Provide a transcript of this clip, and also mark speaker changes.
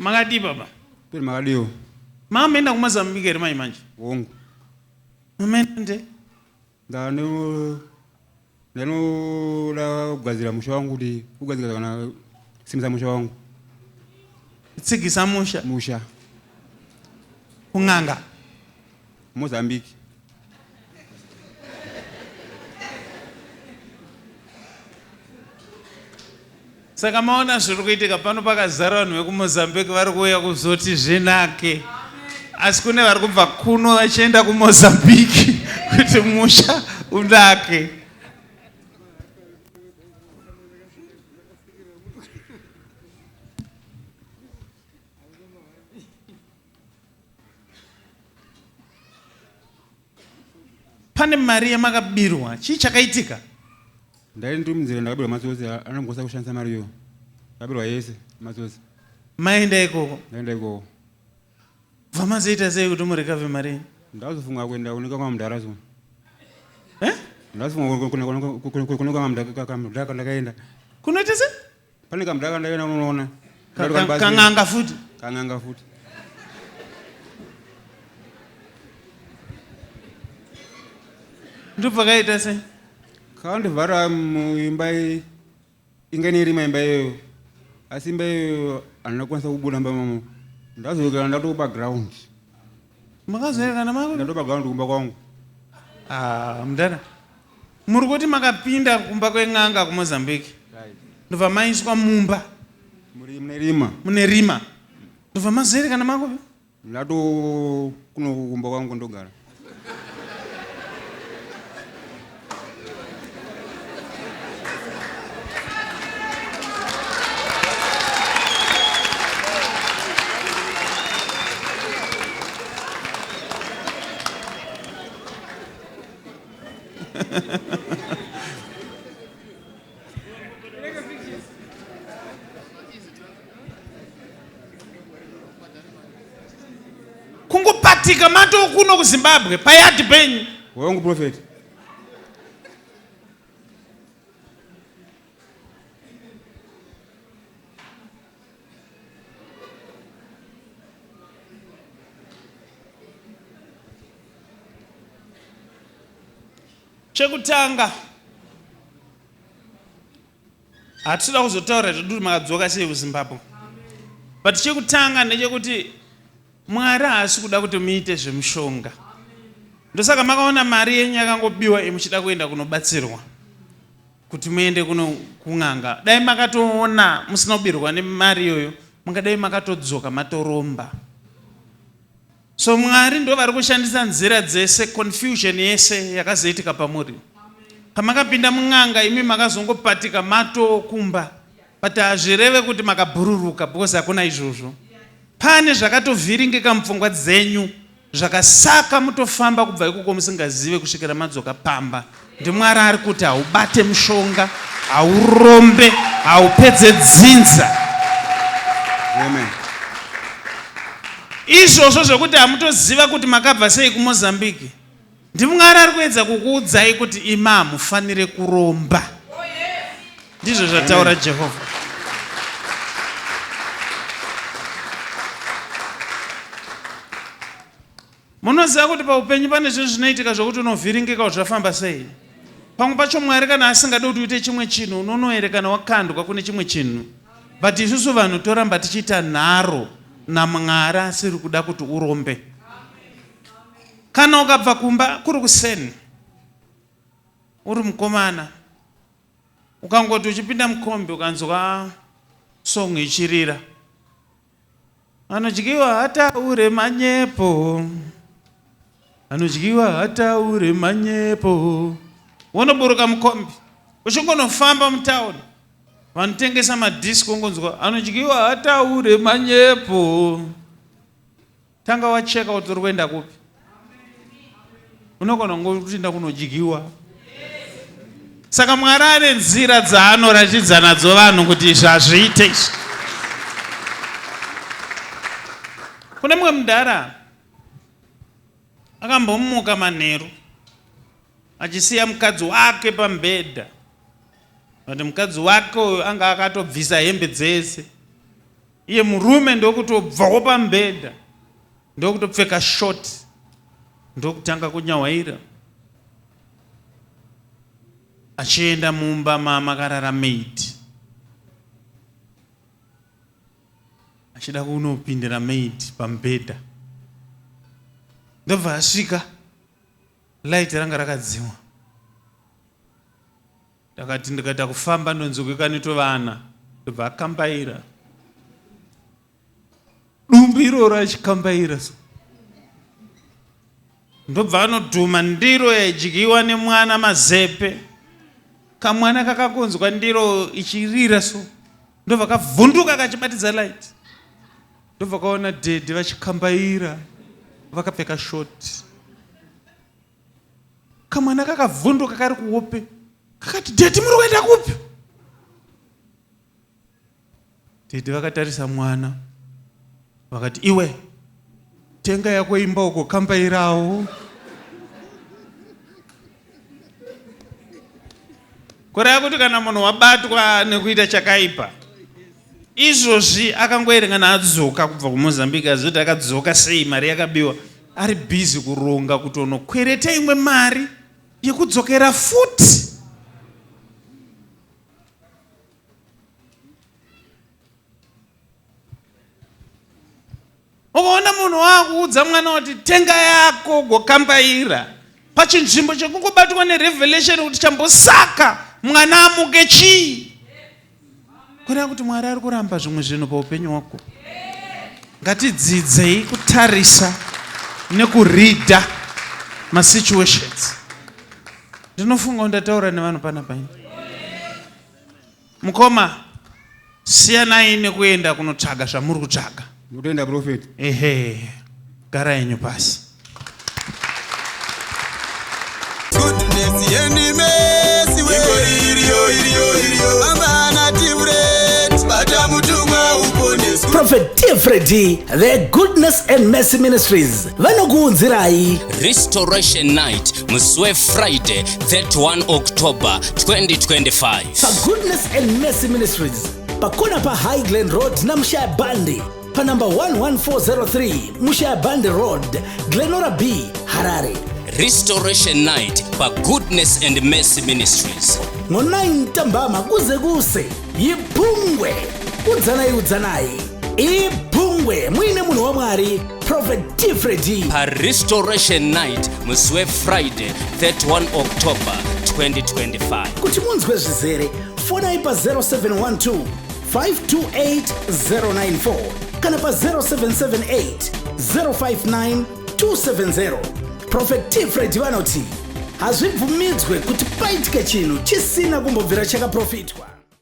Speaker 1: Makadii baba?
Speaker 2: Peri makadiwo.
Speaker 1: Makamboenda kuMozambique here mai manje?
Speaker 2: Hongu.
Speaker 1: Mamaenda nde?
Speaker 2: Ndano ndanoda kugadzira musha wangu kuti kugadzira kana kusimbisa musha wangu.
Speaker 1: Kutsigisa musha.
Speaker 2: Musha.
Speaker 1: Kun'anga.
Speaker 2: Mozambique.
Speaker 1: Saka maona zviri kuitika pano, pakazara vanhu vekuMozambique vari kuuya kuzoti zvinake, asi kune vari kubva kuno vachienda kuMozambique kuti musha unake. Pane mari yamakabirwa, chii chakaitika?
Speaker 2: Ndai ndiri munzira ndakabirwa matsotsi anongosa kushandisa mari iyo. Ndakabirwa yese matsotsi.
Speaker 1: Maenda ikoko?
Speaker 2: Ndaenda ikoko.
Speaker 1: Bva mazoita sei kuti murecover mari yenyu?
Speaker 2: Ndazofunga kuenda kune kamwe mudhara so.
Speaker 1: Eh?
Speaker 2: Ndazofunga kune kamwe mudhara ndakaenda.
Speaker 1: Kunoita sei?
Speaker 2: Pane kamudhara kandakaenda kunoona.
Speaker 1: Kang'anga futi.
Speaker 2: Kang'anga futi.
Speaker 1: Ndopakaita sei?
Speaker 2: Kandivhara muimba inge nerima imba iyoyo. Asi imba iyoyo handina kukwanisa kubuda mumba mamo. Ndazoyekana ndatopa ground.
Speaker 1: Makazoyekana mako?
Speaker 2: Ndatopa ground kumba kwangu.
Speaker 1: Ah, mudhara. Muri kuti makapinda kumba kwen'anga kuMozambique.
Speaker 2: Right.
Speaker 1: Ndobva maiswa mumba.
Speaker 2: Muri mune rima.
Speaker 1: Mune rima. Ndobva mazoerekana makupi?
Speaker 2: Ndato kuno kumba kwangu ndogara.
Speaker 1: Kungopatika mato kuno kuZimbabwe payadhi penyu.
Speaker 2: Wangu prophet.
Speaker 1: Chekutanga hatitoda kuzotaura zvedu kuti makadzoka sei kuZimbabwe, but chekutanga ndechekuti Mwari haasi kuda kuti muite zvemushonga. Ndosaka makaona mari yenyu yakangobiwa imuchida kuenda kunobatsirwa kuti muende kuno kun'anga. Dai makatoona musina kubirwa nemari iyoyo, mungadai makatodzoka matoromba. So Mwari ndo vari kushandisa nzira dzese, confusion yese yakazoitika pamuri. Pamakapinda mun'anga imi makazongopatika matokumba, but hazvireve kuti makabhururuka because hakuna izvozvo. Pane zvakatovhiringika mupfungwa dzenyu zvakasaka mutofamba kubva ikoko musingazive kusvikira madzoka pamba. NdiMwari ari kuti haubate mushonga, haurombe, haupedze dzinza.
Speaker 2: Amen.
Speaker 1: Izvozvo zvekuti hamutoziva kuti makabva sei kuMozambique, ndiMwari ari kuedza kukuudzai kuti imi hamufanire kuromba. Ndizvo zvataura Jehovha. Munoziva kuti paupenyu pane zvinhu zvinoitika zvokuti unovhiringika kuti zvafamba sei. Pamwe pacho Mwari kana asingadi kuti uite chimwe chinhu unonoerekana wakandwa kune chimwe chinhu. But isusu vanhu toramba tichiita nharo naMwari asiri kuda kuti urombe. Kana ukabva kumba kuri kuseni uri mukomana ukangoti uchipinda mukombi ukanzwa song ichirira Anodyiwa hataure manyepo. Anodyiwa hataure manyepo. Wonoburuka mukombi uchingonofamba mutown vanotengesa madisco ungonzwa anodyiwa hataure manyepo. Tanga wacheka kuti uri kuenda kupi. Unogona kungotinda kunodyiwa. Saka Mwari ane nzira dzaanoratidza nadzo vanhu kuti izvi hazviite izvi. Kune mumwe mudhara akambomuka manheru achisiya mukadzi wake pamubhedha, but mukadzi wake uyu anga akatobvisa hembe dzese. Iye murume ndokutobvawo pamubhedha ndokutopfeka short ndokutanga kunyahwaira achienda mumba mamakarara maid achida kunopindira maid pamubhedha ndobva asvika light ranga rakadzimwa Ndakati ndikaita kufamba ndonzwika netovana ndobva akambaira dumbu iroro achikambaira so ndobva anodhuma ndiro yaidyiwa nemwana mazepe kamwana kakakonzwa ndiro ichirira so ndobva kavhunduka kachibatidza light ndobva kaona dhedhi vachikambaira vakapfeka shoti Kamwana kakavhunduka kari kuhope kakati dhedhi muri kuenda kupi? Dhedhi vakatarisa mwana vakati iwe tenga yako imba uko kambairawo. Kureva kuti kana munhu wabatwa nekuita chakaipa izvozvi akangoerekana adzoka kubva kuMozambique azoti akadzoka sei mari yakabiwa ari busy kuronga kuti unokwereta imwe mari yekudzokera futi ukaona munhu waakuudza mwana kuti tenga yako gokambaira pachinzvimbo chekungobatwa nerevelation kuti chambosaka mwana amuke chii Kureva kuti Mwari ari kuramba zvimwe zvinhu paupenyu hwako. Ngatidzidzei kutarisa nekuridha masituations. Ndinofunga ndataura nevanhu panapa ini. Mukoma, siyanai nekuenda kunotsvaga zvamuri kutsvaga.
Speaker 2: Ndotenda prophet.
Speaker 1: Ehe, gara henyu pasi.
Speaker 3: Goodness and mercy we iriyo iriyo iriyo amana tivret bata mutumwa uponeswe
Speaker 4: Prophet T. Freddy, the Goodness and Mercy Ministries, vanokuunzirai
Speaker 5: Restoration Night musi weFriday 31 October 2025.
Speaker 4: paGoodness and Mercy Ministries pakona paHigh Glen Road naMushaya Bandi panumber 11403 Mushayabande Road, Glenora B, Harare.
Speaker 5: Restoration Night paGoodness and Mercy Ministries.
Speaker 4: Ngo-9 ntambama kuze kuse yiphungwe udzanai udzanai iphungwe muine munhu wamwari Prophet T Freddy
Speaker 5: paRestoration Night musi weFriday 31 October 2025.
Speaker 4: Kuti munzwe zvizere fonai pa 0712 528094 kana pa 0778 059 270 Prophet T Freddy vanoti hazvibvumidzwe kuti paitike chinhu chisina kumbobvira chakaprofitwa.